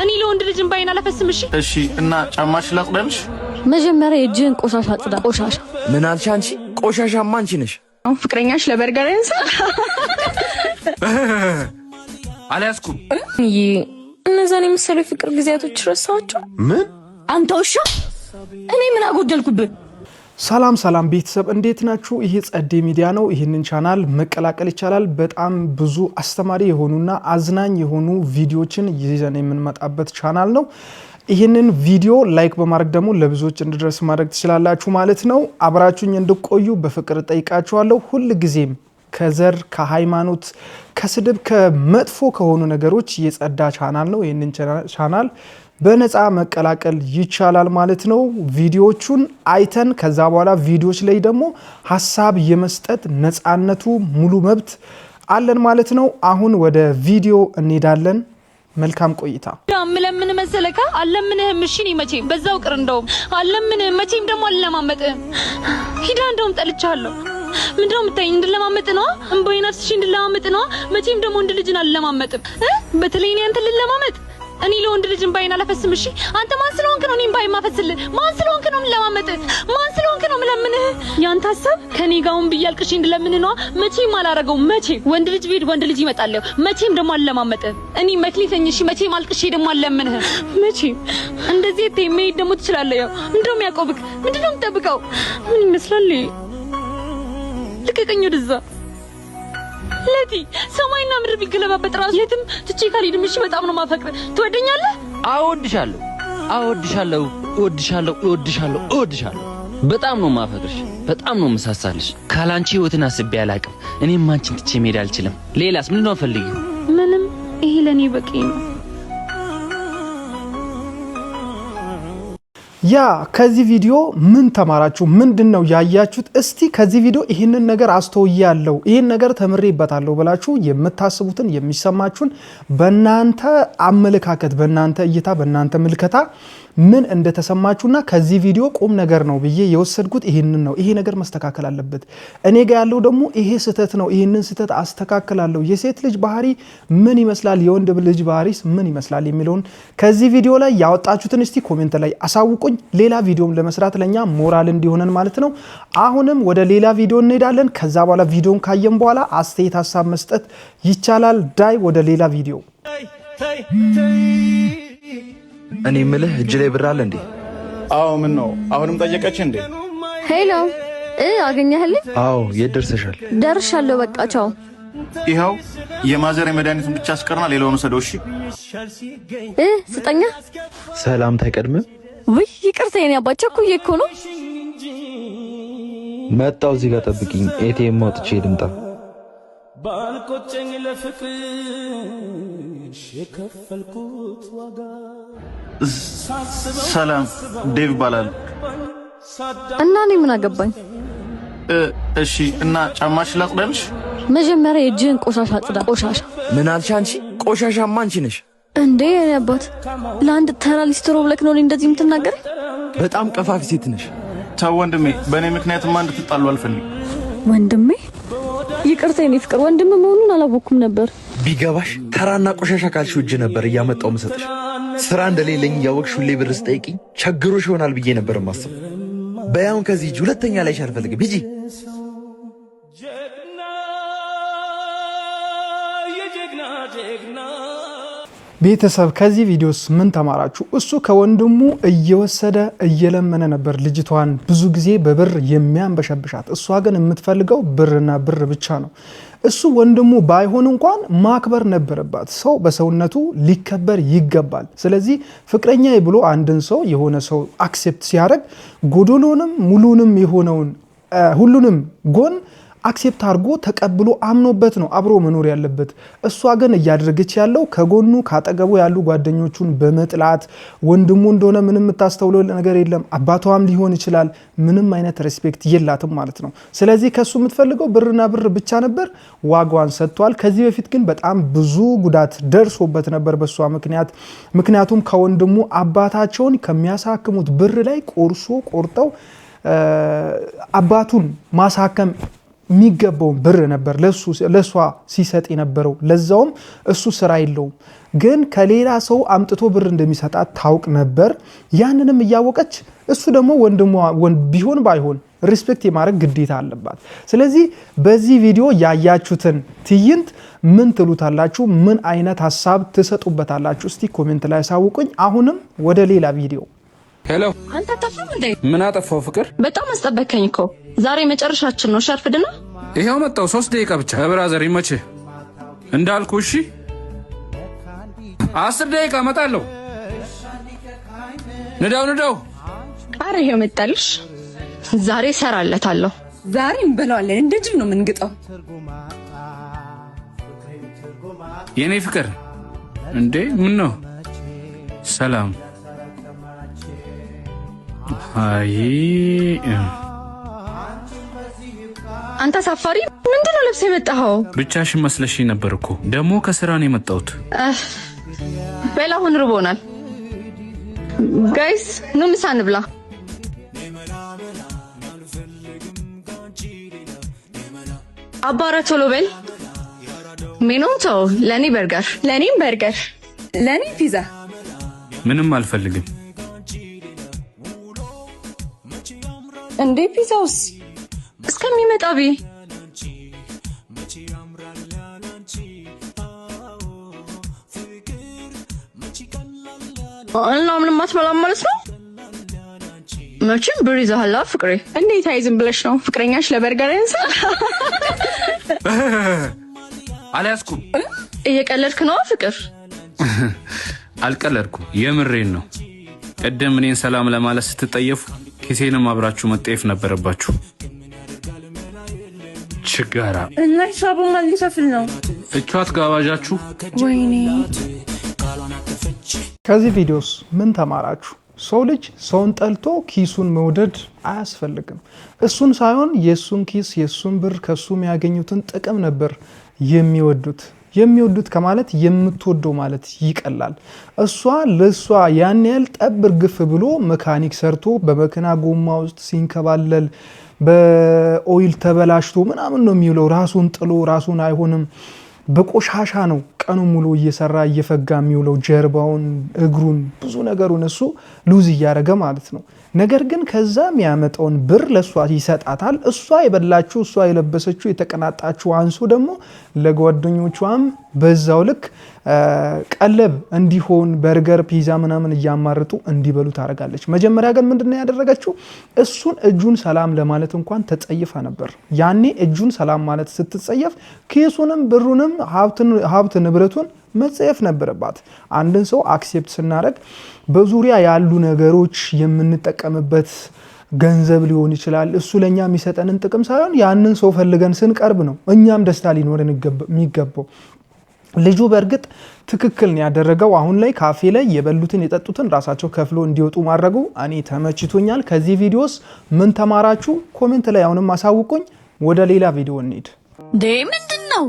እኔ ለወንድ ልጅ እምባዬን አላፈስም። እሺ እሺ። እና ጫማሽ ላጽዳልሽ? መጀመሪያ የእጅህን ቆሻሻ አጽዳ። ቆሻሻ። ምን አልሽ አንቺ? ቆሻሻማ አንቺ ነሽ። አሁን ፍቅረኛሽ ለበርገር ያንሳል? አልያዝኩም። ይህ እነዛን የመሰሉ የፍቅር ጊዜያቶች ረሳኋቸው። ምን? አንተ ውሻ! እኔ ምን አጎደልኩብህ? ሰላም ሰላም ቤተሰብ፣ እንዴት ናችሁ? ይሄ ጸዴ ሚዲያ ነው። ይህንን ቻናል መቀላቀል ይቻላል። በጣም ብዙ አስተማሪ የሆኑና አዝናኝ የሆኑ ቪዲዮችን ይዘን የምንመጣበት ቻናል ነው። ይህንን ቪዲዮ like በማድረግ ደግሞ ለብዙዎች እንዲደርስ ማድረግ ትችላላችሁ ማለት ነው። አብራችሁኝ እንድቆዩ በፍቅር ጠይቃችኋለሁ። ሁል ጊዜም ከዘር፣ ከሃይማኖት፣ ከስድብ፣ ከመጥፎ ከሆኑ ነገሮች የጸዳ ቻናል ነው። ይህንን ቻናል በነፃ መቀላቀል ይቻላል ማለት ነው። ቪዲዮቹን አይተን ከዛ በኋላ ቪዲዮች ላይ ደግሞ ሀሳብ የመስጠት ነፃነቱ ሙሉ መብት አለን ማለት ነው። አሁን ወደ ቪዲዮ እንሄዳለን። መልካም ቆይታ። ምለምን መሰለካ? አለምንህም። እሺ እኔ መቼም በዛው ቅር፣ እንደውም አለምንህም፣ መቼም ደግሞ አልለማመጥህም። ሂዳ፣ እንደውም ጠልቻለሁ። ምንድነው የምታይኝ? እንድለማመጥ ነው? እምባዬን አፍስሼ እንድለማመጥ ነው? መቼም ደግሞ ወንድ ልጅን አልለማመጥም እ በተለይ እኔ አንተን ልለማመጥ? እኔ ለወንድ ልጅ እምባዬን አላፈስም። እሺ አንተ ማን ስለሆንክ ነው እኔ እምባዬን ማፈስልህ? ማን ስለሆንክ ነው የምለማመጥህ? ማን ስለሆንክ ነው የምለምንህ? ያንተ ሀሳብ ከኔ ጋር አሁን ብዬ አልቅሼ እንድለምንህ ነዋ። መቼም አላረገውም። መቼም ወንድ ልጅ ቢሄድ ወንድ ልጅ ይመጣል። መቼም ደግሞ አልለማመጥህም። እኔ መክሊት ነኝ። እሺ መቼም አልቅሼ ደግሞ አልለምንህም። መቼም እንደዚህ እቴ መሄድ ደግሞ ትችላለህ። ያው ምንድነው የሚያቆብክ? ምንድነው የምጠብቀው? ምን ይመስላል? ልቀቀኝ ወደዛ ለቲ። ሰማይና ምድር ቢገለባበጥ ራሱ የትም ትቼ ካልሄድም። እሺ በጣም ነው ማፈቅር። ትወደኛለህ? አዎ እወድሻለሁ፣ አዎ እወድሻለሁ፣ እወድሻለሁ፣ እወድሻለሁ፣ እወድሻለሁ። በጣም ነው ማፈቅርሽ፣ በጣም ነው ምሳሳልሽ። ካላንቺ ህይወትን አስቤ አላቅም። እኔም አንቺን ትቼ መሄድ አልችልም። ሌላስ ምንድን ነው ፈልጊው? ምንም፣ ይሄ ለኔ በቂ ነው። ያ ከዚህ ቪዲዮ ምን ተማራችሁ? ምንድን ነው ያያችሁት? እስቲ ከዚህ ቪዲዮ ይህንን ነገር አስተውያለሁ፣ ይህን ነገር ተምሬበታለሁ ብላችሁ የምታስቡትን፣ የሚሰማችሁን፣ በእናንተ አመለካከት፣ በእናንተ እይታ፣ በእናንተ ምልከታ ምን እንደተሰማችሁና ከዚህ ቪዲዮ ቁም ነገር ነው ብዬ የወሰድኩት ይህንን ነው። ይሄ ነገር መስተካከል አለበት። እኔ ጋ ያለው ደግሞ ይሄ ስህተት ነው። ይህንን ስህተት አስተካክላለሁ። የሴት ልጅ ባህሪ ምን ይመስላል፣ የወንድ ልጅ ባህሪስ ምን ይመስላል የሚለውን ከዚህ ቪዲዮ ላይ ያወጣችሁትን እስቲ comment ላይ አሳውቁኝ። ሌላ ቪዲዮም ለመስራት ለእኛ ሞራል እንዲሆነን ማለት ነው። አሁንም ወደ ሌላ ቪዲዮ እንሄዳለን። ከዛ በኋላ ቪዲዮን ካየን በኋላ አስተያየት፣ ሀሳብ መስጠት ይቻላል። ዳይ ወደ ሌላ ቪዲዮ። እኔ የምልህ እጅ ላይ ብር አለ እንዴ? አዎ፣ ምን ነው አሁንም ጠየቀች እንዴ? Hello፣ አገኘህልኝ? አዎ፣ የት ደርሰሻል? ደርሻለሁ። በቃ ቻው። ይኸው የማዘር የመድኃኒቱን ብቻ አስቀርና ሌላውን ውሰደው። እሺ። ስጠኛ። ሰላምታ አይቀድምም? ውይ ይቅርታ የኔ አባት፣ ቸኩዬ እኮ ነው። መጣው፣ እዚህ ጋር ጠብቂኝ፣ ATM አውጥቼ ልምጣ። ባልቆጨኝ ለፍቅርሽ የከፈልኩት ዋጋ። ሰላም፣ ዴቭ ይባላል። እና እኔ ምን አገባኝ? እሺ። እና ጫማሽ ላጽዳልሽ? መጀመሪያ የእጅህን ቆሻሻ አጽዳ። ቆሻሻ። ምን አልሽ አንቺ? ቆሻሻማ አንቺ ነሽ። እንዴ የኔ አባት፣ ለአንድ ተራ ሊስትሮ ብለክ ነው እኔ እንደዚህ የምትናገር? በጣም ቀፋፊ ሴት ነሽ። ተው ወንድሜ፣ በእኔ ምክንያትማ እንድትጣሉ አልፈልግም። ወንድሜ፣ ይቅርታ የኔ ፍቅር፣ ወንድም መሆኑን አላወኩም ነበር። ቢገባሽ ተራና ቆሻሻ ካልሽው እጅ ነበር እያመጣው ምሰጥሽ። ስራ እንደሌለኝ እያወቅሽ ሁሌ ብር ስጠይቂኝ ቸግሮሽ ይሆናል ብዬ ነበር የማስበው። በይ አሁን ከዚህ ሂጂ፣ ሁለተኛ ላይሽ አልፈልግም። ሂጂ። ጀግና የጀግና ጀግና። ቤተሰብ፣ ከዚህ ቪዲዮስ ምን ተማራችሁ? እሱ ከወንድሙ እየወሰደ እየለመነ ነበር ልጅቷን ብዙ ጊዜ በብር የሚያንበሸብሻት። እሷ ግን የምትፈልገው ብርና ብር ብቻ ነው። እሱ ወንድሙ ባይሆን እንኳን ማክበር ነበረባት። ሰው በሰውነቱ ሊከበር ይገባል። ስለዚህ ፍቅረኛ ብሎ አንድን ሰው የሆነ ሰው accept ሲያደርግ ጎዶሎንም ሙሉንም የሆነውን ሁሉንም ጎን accept አድርጎ ተቀብሎ አምኖበት ነው አብሮ መኖር ያለበት። እሷ ግን እያደረገች ያለው ከጎኑ ካጠገቡ ያሉ ጓደኞቹን በመጥላት፣ ወንድሙ እንደሆነ ምንም የምታስተውለው ነገር የለም። አባቷም ሊሆን ይችላል። ምንም አይነት respect የላትም ማለት ነው። ስለዚህ ከሱ የምትፈልገው ብርና ብር ብቻ ነበር። ዋጋዋን ሰጥቷል። ከዚህ በፊት ግን በጣም ብዙ ጉዳት ደርሶበት ነበር በእሷ ምክንያት። ምክንያቱም ከወንድሙ አባታቸውን ከሚያሳክሙት ብር ላይ ቆርሶ ቆርጠው አባቱን ማሳከም የሚገባውን ብር ነበር ለእሷ ሲሰጥ የነበረው። ለዛውም እሱ ስራ የለውም፣ ግን ከሌላ ሰው አምጥቶ ብር እንደሚሰጣት ታውቅ ነበር። ያንንም እያወቀች እሱ ደግሞ ወንድሟ ቢሆን ባይሆን respect የማድረግ ግዴታ አለባት። ስለዚህ በዚህ ቪዲዮ ያያችሁትን ትዕይንት ምን ትሉታላችሁ? ምን አይነት ሀሳብ ትሰጡበታላችሁ? እስቲ comment ላይ አሳውቁኝ። አሁንም ወደ ሌላ ቪዲዮ። Hello። አንተ አታፍርም እንዴ? ምን አጠፋው ፍቅር? በጣም አስጠበከኝ እኮ። ዛሬ መጨረሻችን ነው። ሸርፍድና። ይኸው መጣው። 3 ደቂቃ ብቻ። Brother ይመችህ። እንዳልኩ እሺ። 10 ደቂቃ እመጣለሁ። ንዳው ንዳው። አረ ይሄው መጣልሽ። ዛሬ እሰራለታለሁ። ዛሬ እንበለዋለን። እንደ ጅብ ነው የምንግጠው። የኔ ፍቅር፣ እንዴ ምን ነው? ሰላም። አይ። አንተ አሳፋሪ፣ ምንድን ነው ለብሰህ የመጣኸው? ብቻሽን መስለሽኝ ነበር እኮ። ደግሞ ከስራ ነው የመጣሁት። በል አሁን ርቦናል። Guys፣ ኑ ምሳ እንብላ። አባረ ቶሎ በል። ሜኑን ተው፣ ለእኔ በርገር፣ ለእኔም በርገር፣ ለእኔ ፒዛ። ምንም አልፈልግም። እንዴ ፒዛውስ? እስከሚመጣ ቢ። እና ምንም አትበላም ማለት ነው? መቼም ብር ይዘሃል ፍቅሬ። እንዴት አይዝም ብለሽ ነው? ፍቅረኛሽ ለበርገር ያንሳል? አልያዝኩም። እየቀለድክ ነው ፍቅር? አልቀለድኩም፣ የምሬን ነው። ቅድም እኔን ሰላም ለማለት ስትጠየፉ ኪሴንም አብራችሁ መጠየፍ ነበረባችሁ። ችጋራ። እና ሂሳቡን ማን ሊከፍል ነው? እቿት ጋባዣችሁ። ወይኔ። ከዚህ ቪዲዮስ ምን ተማራችሁ? ሰው ልጅ ሰውን ጠልቶ ኪሱን መውደድ አያስፈልግም። እሱን ሳይሆን የእሱን ኪስ፣ የእሱን ብር፣ ከሱ የሚያገኙትን ጥቅም ነበር የሚወዱት። የሚወዱት ከማለት የምትወደው ማለት ይቀላል። እሷ ለእሷ ያን ያህል ጠብ እርግፍ ብሎ መካኒክ ሰርቶ በመኪና ጎማ ውስጥ ሲንከባለል በ oil ተበላሽቶ ምናምን ነው የሚውለው። ራሱን ጥሎ ራሱን አይሆንም፣ በቆሻሻ ነው ቀኑ ሙሉ እየሰራ እየፈጋ የሚውለው። ጀርባውን፣ እግሩን፣ ብዙ ነገሩን እሱ lose እያደረገ ማለት ነው። ነገር ግን ከዛ የሚያመጣውን ብር ለእሷ ይሰጣታል። እሷ የበላችው፣ እሷ የለበሰችው፣ የተቀናጣችው አንሶ ደግሞ ለጓደኞቿም በዛው ልክ ቀለብ እንዲሆን በርገር፣ ፒዛ ምናምን እያማረጡ እንዲበሉ ታደርጋለች። መጀመሪያ ግን ምንድነው ያደረገችው? እሱን እጁን ሰላም ለማለት እንኳን ተጸይፋ ነበር። ያኔ እጁን ሰላም ማለት ስትጸየፍ ኪሱንም ብሩንም ሀብት ንብረቱን መጸየፍ ነበረባት። አንድን ሰው accept ስናደርግ በዙሪያ ያሉ ነገሮች፣ የምንጠቀምበት ገንዘብ ሊሆን ይችላል። እሱ ለእኛ የሚሰጠንን ጥቅም ሳይሆን ያንን ሰው ፈልገን ስንቀርብ ነው እኛም ደስታ ሊኖረን የሚገባው። ልጁ በእርግጥ ትክክል ነው ያደረገው። አሁን ላይ ካፌ ላይ የበሉትን የጠጡትን ራሳቸው ከፍሎ እንዲወጡ ማድረጉ እኔ ተመችቶኛል። ከዚህ ቪዲዮስ ምን ተማራችሁ? Comment ላይ አሁንም አሳውቁኝ። ወደ ሌላ ቪዲዮ እንሂድ። እንዴ ምንድን ነው?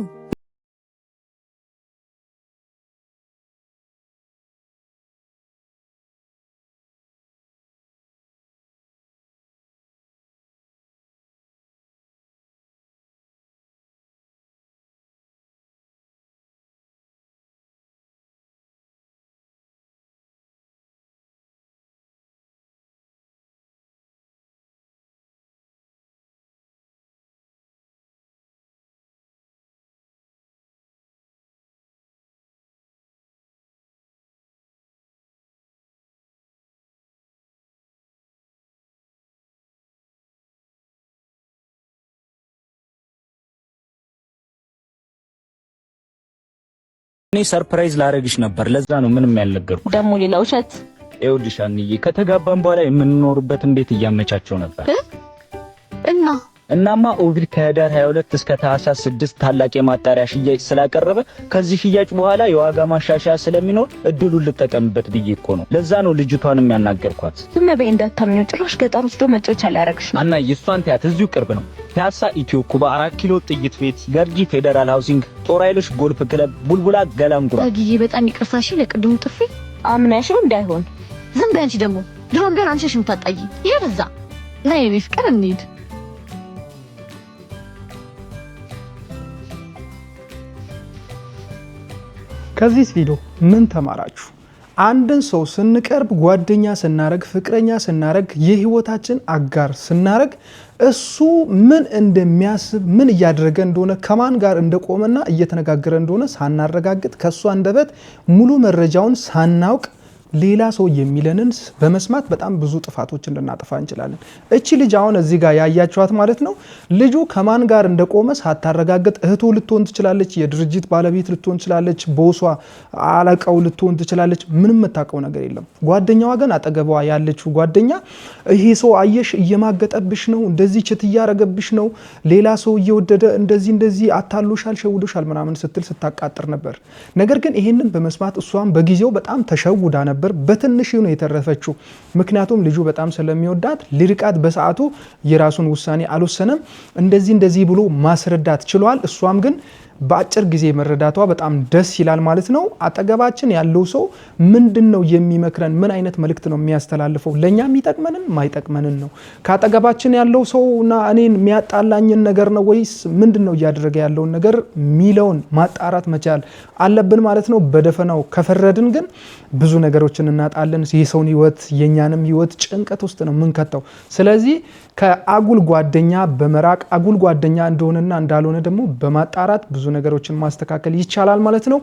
እኔ surprise ላረግሽ ነበር። ለዛ ነው ምንም ያልነገርኩሽ። ደግሞ ሌላ ውሸት። ይኸውልሽ አንዬ፣ ከተጋባን በኋላ የምንኖርበትን ቤት እያመቻቸው ነበር። እና? እናማ ኦቪድ ከህዳር 22 እስከ ታህሳስ 6 ታላቅ የማጣሪያ ሽያጭ ስላቀረበ ከዚህ ሽያጭ በኋላ የዋጋ ማሻሻያ ስለሚኖር እድሉን ልጠቀምበት ብዬ እኮ ነው። ለዛ ነው ልጅቷንም ያናገርኳት። ዝም በይ እንዳታምኚው። ጭራሽ ገጠር ወስዶ መጫወቻ ሊያረግሽ ነው። አና የእሷን ትያት፣ እዚሁ ቅርብ ነው። ፒያሳ ኢትዮ ኩባ፣ 4 ኪሎ ጥይት ቤት፣ ገርጂ ፌዴራል ሃውሲንግ፣ ጦር ኃይሎች ጎልፍ ክለብ፣ ቡልቡላ ገላንጉራ። ጊዜ በጣም ይቅርታ እሺ፣ ለቅድሙ ጥፊ። አምነሽው እንዳይሆን። ዝም በይ አንቺ ደግሞ፣ ድሮም ቢሆን አንቺ ነሽ የምታጣይ። ይሄ በዛ። ና የኔ ፍቅር እንሂድ። ከዚህ ቪዲዮ ምን ተማራችሁ? አንድን ሰው ስንቀርብ፣ ጓደኛ ስናረግ፣ ፍቅረኛ ስናረግ፣ የህይወታችን አጋር ስናረግ እሱ ምን እንደሚያስብ፣ ምን እያደረገ እንደሆነ፣ ከማን ጋር እንደቆመና እየተነጋገረ እንደሆነ ሳናረጋግጥ፣ ከእሱ አንደበት ሙሉ መረጃውን ሳናውቅ ሌላ ሰው የሚለንን በመስማት በጣም ብዙ ጥፋቶችን ልናጠፋ እንችላለን። እቺ ልጅ አሁን እዚህ ጋር ያያችኋት ማለት ነው። ልጁ ከማን ጋር እንደቆመ ሳታረጋግጥ እህቱ ልትሆን ትችላለች፣ የድርጅት ባለቤት ልትሆን ትችላለች፣ ቦሷ አለቃው ልትሆን ትችላለች። ምንም የምታውቀው ነገር የለም። ጓደኛዋ ግን አጠገቧ ያለችው ጓደኛ ይሄ ሰው አየሽ እየማገጠብሽ ነው፣ እንደዚህ cheat እያረገብሽ ነው፣ ሌላ ሰው እየወደደ እንደዚህ እንደዚህ አታሎሻል፣ ሸውዶሻል ምናምን ስትል ስታቃጥር ነበር። ነገር ግን ይሄንን በመስማት እሷም በጊዜው በጣም ተሸውዳ ነበር። በትንሽ ነው የተረፈችው። ምክንያቱም ልጁ በጣም ስለሚወዳት ሊርቃት በሰዓቱ የራሱን ውሳኔ አልወሰነም። እንደዚህ እንደዚህ ብሎ ማስረዳት ችሏል። እሷም ግን በአጭር ጊዜ መረዳቷ በጣም ደስ ይላል ማለት ነው። አጠገባችን ያለው ሰው ምንድን ነው የሚመክረን? ምን አይነት መልእክት ነው የሚያስተላልፈው? ለእኛ የሚጠቅመንን ማይጠቅመንን ነው? ከአጠገባችን ያለው ሰውና እኔን የሚያጣላኝን ነገር ነው ወይስ ምንድን ነው እያደረገ ያለውን ነገር ሚለውን ማጣራት መቻል አለብን ማለት ነው። በደፈናው ከፈረድን ግን ብዙ ነገሮችን እናጣለን። የሰውን ህይወት የእኛንም ህይወት ጭንቀት ውስጥ ነው የምንከተው። ስለዚህ ከአጉል ጓደኛ በመራቅ አጉል ጓደኛ እንደሆነና እንዳልሆነ ደግሞ በማጣራት ብዙ ነገሮችን ማስተካከል ይቻላል ማለት ነው።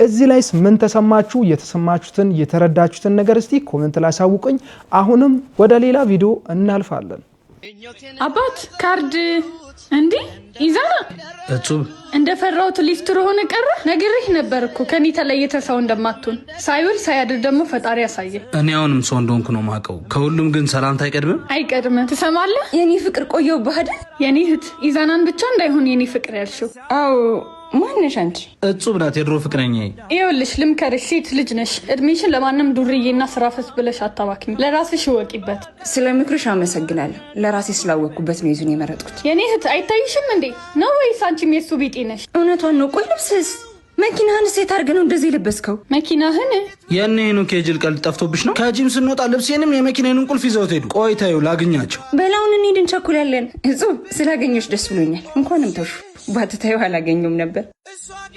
እዚህ ላይስ ምን ተሰማችሁ? የተሰማችሁትን የተረዳችሁትን ነገር እስቲ comment ላይ አሳውቁኝ። አሁንም ወደ ሌላ ቪዲዮ እናልፋለን። አባት ካርድ እንዲህ ይዛና እጹብ እንደፈራሁት ሊስትሮ ሆነ ቀረ። ነግሬህ ነበር እኮ ከኔ ተለይተ ሰው እንደማትሆን። ሳይውል ሳያድር ደግሞ ፈጣሪ ያሳየ። እኔ አሁንም ሰው እንደሆንኩ ነው የማውቀው። ከሁሉም ግን ሰላምታ አይቀድምም? አይቀድምም። ትሰማለህ? የኔ ፍቅር ቆየሁብህ አይደል? የኔ እህት ኢዛናን ብቻ እንዳይሆን የኔ ፍቅር ያልሽው። አዎ ማነሽ አንቺ? እጹብ ናት የድሮ ፍቅረኛዬ። ይኸውልሽ ልምከርሽ፣ ሴት ልጅ ነሽ። እድሜሽን ለማንም ዱርዬና ስራ ፈት ብለሽ አታባክኝ። ለራስሽ እወቂበት። ስለ ምክርሽ አመሰግናለሁ። ለራሴ ስላወቅኩበት ነው ይዙን የመረጥኩት። የኔ እህት አይታይሽም እንዴ ነው ወይስ አንቺም የሱ ቢጤ ነሽ? እውነቷን ነው። ቆይ ልብስስ፣ መኪናህን ሴት አድርገህ ነው እንደዚህ የለበስከው? መኪናህን? የእነ ሄኖክ የጅል ቀልድ ጠፍቶብሽ ነው? ከጂም ስንወጣ ልብሴንም የመኪናዬንም ቁልፍ ይዘውት ሄዱ። ቆይ ተይው ላግኛቸው። በላውን እንሂድ፣ እንቸኩላለን። እጹብ ስላገኘሽ ደስ ብሎኛል። እንኳንም ተውሽ፣ ባትታዩ አላገኘውም ነበር።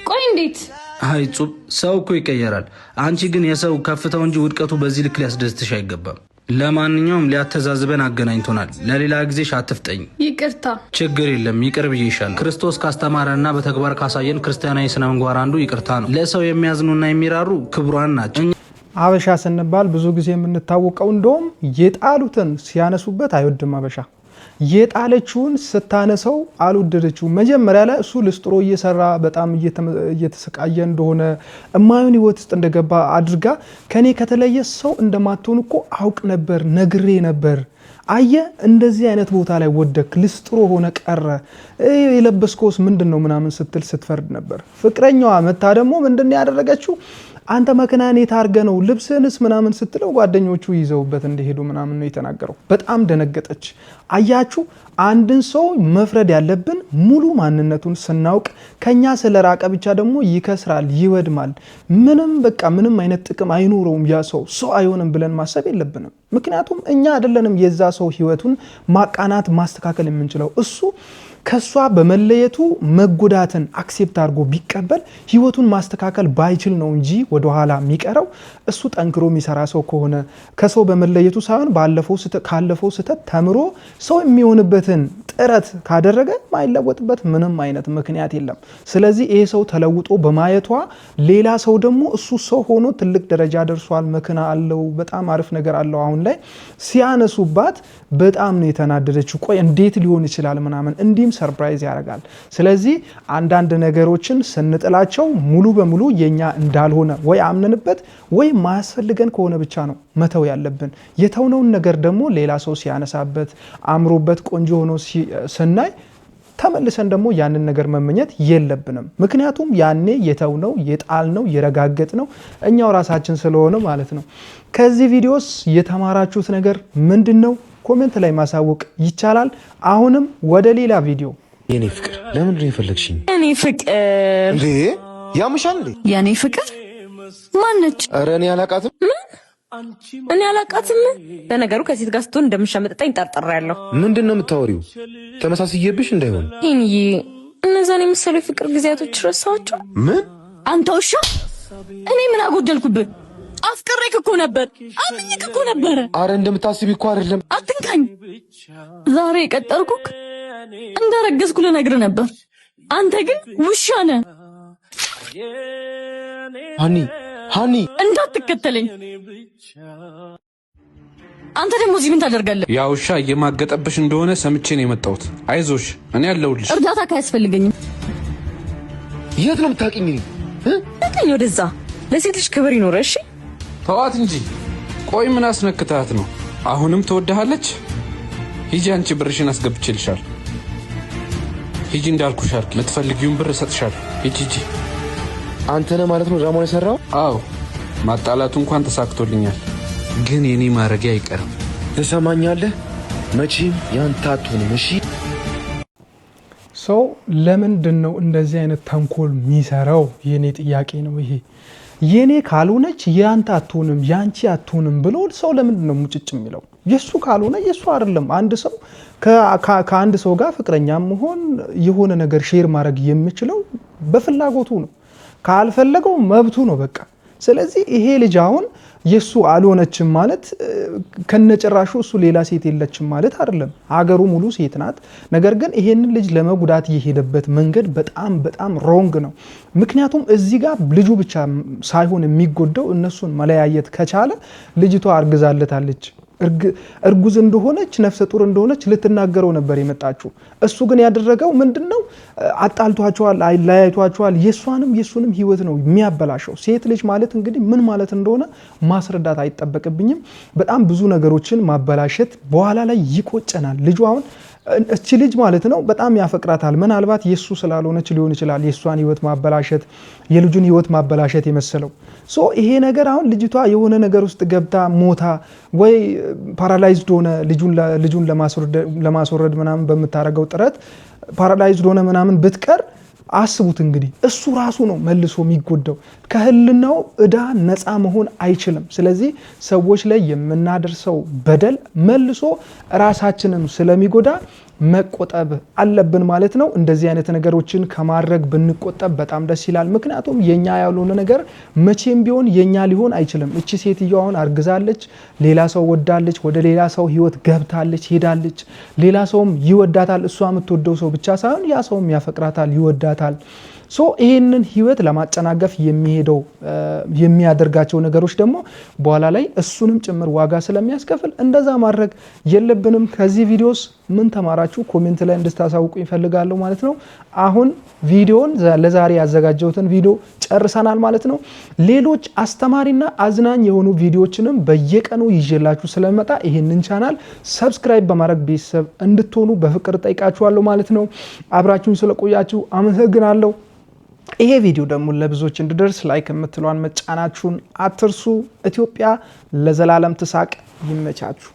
ቆይ እንዴት? አይ እጹብ፣ ሰው እኮ ይቀየራል። አንቺ ግን የሰው ከፍታው እንጂ ውድቀቱ በዚህ ልክ ሊያስደስትሽ አይገባም። ለማንኛውም ሊያተዛዝበን አገናኝቶናል። ለሌላ ጊዜሽ አትፍጠኝ። ይቅርታ። ችግር የለም ይቅር ብዬሻለሁ። ክርስቶስ ካስተማረና በተግባር ካሳየን ክርስቲያናዊ ስነ ምግባር አንዱ ይቅርታ ነው። ለሰው የሚያዝኑና የሚራሩ ክቡራን ናቸው። አበሻ ስንባል ብዙ ጊዜ የምንታወቀው እንደውም የጣሉትን ሲያነሱበት አይወድም። አበሻ የጣለችውን ስታነሰው አልወደደችው። መጀመሪያ ላይ እሱ ልስጥሮ እየሰራ በጣም እየተሰቃየ እንደሆነ እማዩን ህይወት ውስጥ እንደገባ አድርጋ ከኔ ከተለየ ሰው እንደማትሆን እኮ አውቅ ነበር፣ ነግሬ ነበር። አየ እንደዚህ አይነት ቦታ ላይ ወደክ፣ ልስጥሮ ሆነ ቀረ፣ የለበስከውስ ምንድን ነው ምናምን ስትል ስትፈርድ ነበር። ፍቅረኛዋ መታ ደግሞ ምንድን ነው ያደረገችው? አንተ መኪናህን የት አድርገህ ነው ልብስህንስ ምናምን ስትለው ጓደኞቹ ይዘውበት እንደሄዱ ምናምን ነው የተናገረው። በጣም ደነገጠች። አያችሁ፣ አንድን ሰው መፍረድ ያለብን ሙሉ ማንነቱን ስናውቅ፣ ከኛ ስለራቀ ብቻ ደግሞ ይከስራል፣ ይወድማል፣ ምንም በቃ ምንም አይነት ጥቅም አይኖረውም፣ ያ ሰው ሰው አይሆንም ብለን ማሰብ የለብንም። ምክንያቱም እኛ አይደለንም የዛ ሰው ህይወቱን ማቃናት ማስተካከል የምንችለው። እሱ ከሷ በመለየቱ መጎዳትን accept አድርጎ ቢቀበል ህይወቱን ማስተካከል ባይችል ነው እንጂ ወደኋላ የሚቀረው። እሱ ጠንክሮ የሚሰራ ሰው ከሆነ ከሰው በመለየቱ ሳይሆን ካለፈው ስህተት ተምሮ ሰው የሚሆንበትን ጥረት ካደረገ ማይለወጥበት ምንም አይነት ምክንያት የለም። ስለዚህ ይሄ ሰው ተለውጦ በማየቷ ሌላ ሰው ደግሞ እሱ ሰው ሆኖ ትልቅ ደረጃ ደርሷል፣ መኪና አለው፣ በጣም አሪፍ ነገር አለው አሁን ላይ ሲያነሱባት በጣም ነው የተናደደችው። ቆይ እንዴት ሊሆን ይችላል ምናምን እንዲህም surprise ያደርጋል። ስለዚህ አንዳንድ ነገሮችን ስንጥላቸው ሙሉ በሙሉ የኛ እንዳልሆነ ወይ አምነንበት ወይ ማያስፈልገን ከሆነ ብቻ ነው መተው ያለብን። የተውነውን ነገር ደግሞ ሌላ ሰው ሲያነሳበት አምሮበት ቆንጆ ሆኖ ስናይ ተመልሰን ደግሞ ያንን ነገር መመኘት የለብንም። ምክንያቱም ያኔ የተውነው የጣልነው የረጋገጥነው እኛው ራሳችን ስለሆነ ማለት ነው። ከዚህ ቪዲዮስ የተማራችሁት ነገር ምንድን ነው? comment ላይ ማሳወቅ ይቻላል። አሁንም ወደ ሌላ ቪዲዮ። የኔ ፍቅር ለምንድን ነው የፈለግሽኝ? የኔ ፍቅር እንዴ ያምሻል እንዴ? የኔ ፍቅር ማነች? ኧረ እኔ አላቃትም። እኔ አላቃትም። ለነገሩ ከሴት ጋር ስትሆን እንደምሻመጥጠኝ ጠርጥሬያለሁ። ምንድን ነው የምታወሪው? ተመሳስዬብሽ እንዳይሆን። ይሄንዬ እነዛን የመሰሉ የፍቅር ጊዜያቶች ረሳኋቸው። ምን? አንተ ውሻ! እኔ ምን አጎደልኩብህ? አፍቅሬክ እኮ ነበር፣ አምኜክ እኮ ነበረ። አረ እንደምታስቢ እኮ አይደለም። አትንካኝ። ዛሬ የቀጠርኩክ እንዳረገዝኩ ልነግርህ ነበር። አንተ ግን ውሻ ነህ። ሀኒ፣ ሀኒ፣ እንዳትከተለኝ። አንተ ደግሞ እዚህ ምን ታደርጋለህ? ያ ውሻ እየማገጠብሽ እንደሆነ ሰምቼ ነው የመጣሁት። አይዞሽ፣ እኔ አለሁልሽ። እርዳታ አያስፈልገኝም። የት ነው የምታውቂኝ? ቀኝ ወደዛ። ለሴት ልጅ ክብር ይኖረ። እሺ። ተዋት እንጂ። ቆይ ምን አስነክታት ነው? አሁንም ትወድሃለች? ሂጂ አንቺ፣ ብርሽን አስገብቼልሻል። ሂጂ እንዳልኩሽ አድርጊ። የምትፈልጊውን ብር እሰጥሻለሁ። ሂጂ ሂጂ። አንተ ነህ ማለት ነው ድራማውን የሰራው? አዎ፣ ማጣላቱ እንኳን ተሳክቶልኛል። ግን የኔ ማድረጊያ አይቀርም። ትሰማኛለህ? መቼም ያንተ አትሆንም። እሺ። ሰው ለምንድን ነው እንደዚህ አይነት ተንኮል የሚሰራው? የኔ ጥያቄ ነው ይሄ። የኔ ካልሆነች የአንተ አትሆንም፣ ያንቺ አትሆንም ብሎ ሰው ለምንድን ነው ሙጭጭ የሚለው? የእሱ ካልሆነ የእሱ አይደለም። አንድ ሰው ከአንድ ሰው ጋር ፍቅረኛ መሆን፣ የሆነ ነገር share ማድረግ የሚችለው በፍላጎቱ ነው። ካልፈለገው መብቱ ነው በቃ። ስለዚህ ይሄ ልጅ አሁን የእሱ አልሆነችም ማለት ከነጭራሹ እሱ ሌላ ሴት የለችም ማለት አይደለም። ሀገሩ ሙሉ ሴት ናት። ነገር ግን ይሄንን ልጅ ለመጉዳት የሄደበት መንገድ በጣም በጣም wrong ነው። ምክንያቱም እዚህ ጋር ልጁ ብቻ ሳይሆን የሚጎዳው፣ እነሱን መለያየት ከቻለ ልጅቷ አርግዛለታለች። እርጉዝ እንደሆነች፣ ነፍሰ ጡር እንደሆነች ልትናገረው ነበር የመጣችው። እሱ ግን ያደረገው ምንድን ነው? አጣልቷቸዋል፣ ለያይቷቸዋል። የእሷንም የእሱንም ህይወት ነው የሚያበላሸው። ሴት ልጅ ማለት እንግዲህ ምን ማለት እንደሆነ ማስረዳት አይጠበቅብኝም። በጣም ብዙ ነገሮችን ማበላሸት በኋላ ላይ ይቆጨናል። ልጁ አሁን እቺ ልጅ ማለት ነው በጣም ያፈቅራታል። ምናልባት የእሱ ስላልሆነች ሊሆን ይችላል የእሷን ህይወት ማበላሸት፣ የልጁን ህይወት ማበላሸት የመሰለው። So ይሄ ነገር አሁን ልጅቷ የሆነ ነገር ውስጥ ገብታ ሞታ ወይ paralyzed ሆነ፣ ልጁን ለማስወረድ ምናምን በምታደርገው ጥረት paralyzed ሆነ ምናምን ብትቀር አስቡት እንግዲህ እሱ ራሱ ነው መልሶ የሚጎዳው። ከህሊናው እዳ ነፃ መሆን አይችልም። ስለዚህ ሰዎች ላይ የምናደርሰው በደል መልሶ ራሳችንም ስለሚጎዳ መቆጠብ አለብን ማለት ነው። እንደዚህ አይነት ነገሮችን ከማድረግ ብንቆጠብ በጣም ደስ ይላል። ምክንያቱም የኛ ያልሆነ ነገር መቼም ቢሆን የኛ ሊሆን አይችልም። እቺ ሴትዮ አሁን አርግዛለች፣ ሌላ ሰው ወዳለች፣ ወደ ሌላ ሰው ህይወት ገብታለች፣ ሄዳለች። ሌላ ሰውም ይወዳታል። እሷ የምትወደው ሰው ብቻ ሳይሆን ያ ሰውም ያፈቅራታል፣ ይወዳታል። So ይሄንን ህይወት ለማጨናገፍ የሚሄደው፣ የሚያደርጋቸው ነገሮች ደግሞ በኋላ ላይ እሱንም ጭምር ዋጋ ስለሚያስከፍል እንደዛ ማድረግ የለብንም። ከዚህ ቪዲዮስ ምን ተማራችሁ? Comment ላይ እንድታሳውቁኝ እፈልጋለሁ ማለት ነው። አሁን ቪዲዮን ለዛሬ ያዘጋጀሁትን ቪዲዮ ጨርሰናል ማለት ነው። ሌሎች አስተማሪና አዝናኝ የሆኑ ቪዲዮዎችንም በየቀኑ ይዤላችሁ ስለመጣ ይህንን channel subscribe በማድረግ ቤተሰብ እንድትሆኑ በፍቅር ጠይቃችኋለሁ ማለት ነው። አብራችሁን ስለቆያችሁ አመሰግናለሁ። ይሄ ቪዲዮ ደግሞ ለብዙዎች እንዲደርስ like የምትለዋን መጫናችሁን አትርሱ። ኢትዮጵያ ለዘላለም ትሳቅ። ይመቻችሁ።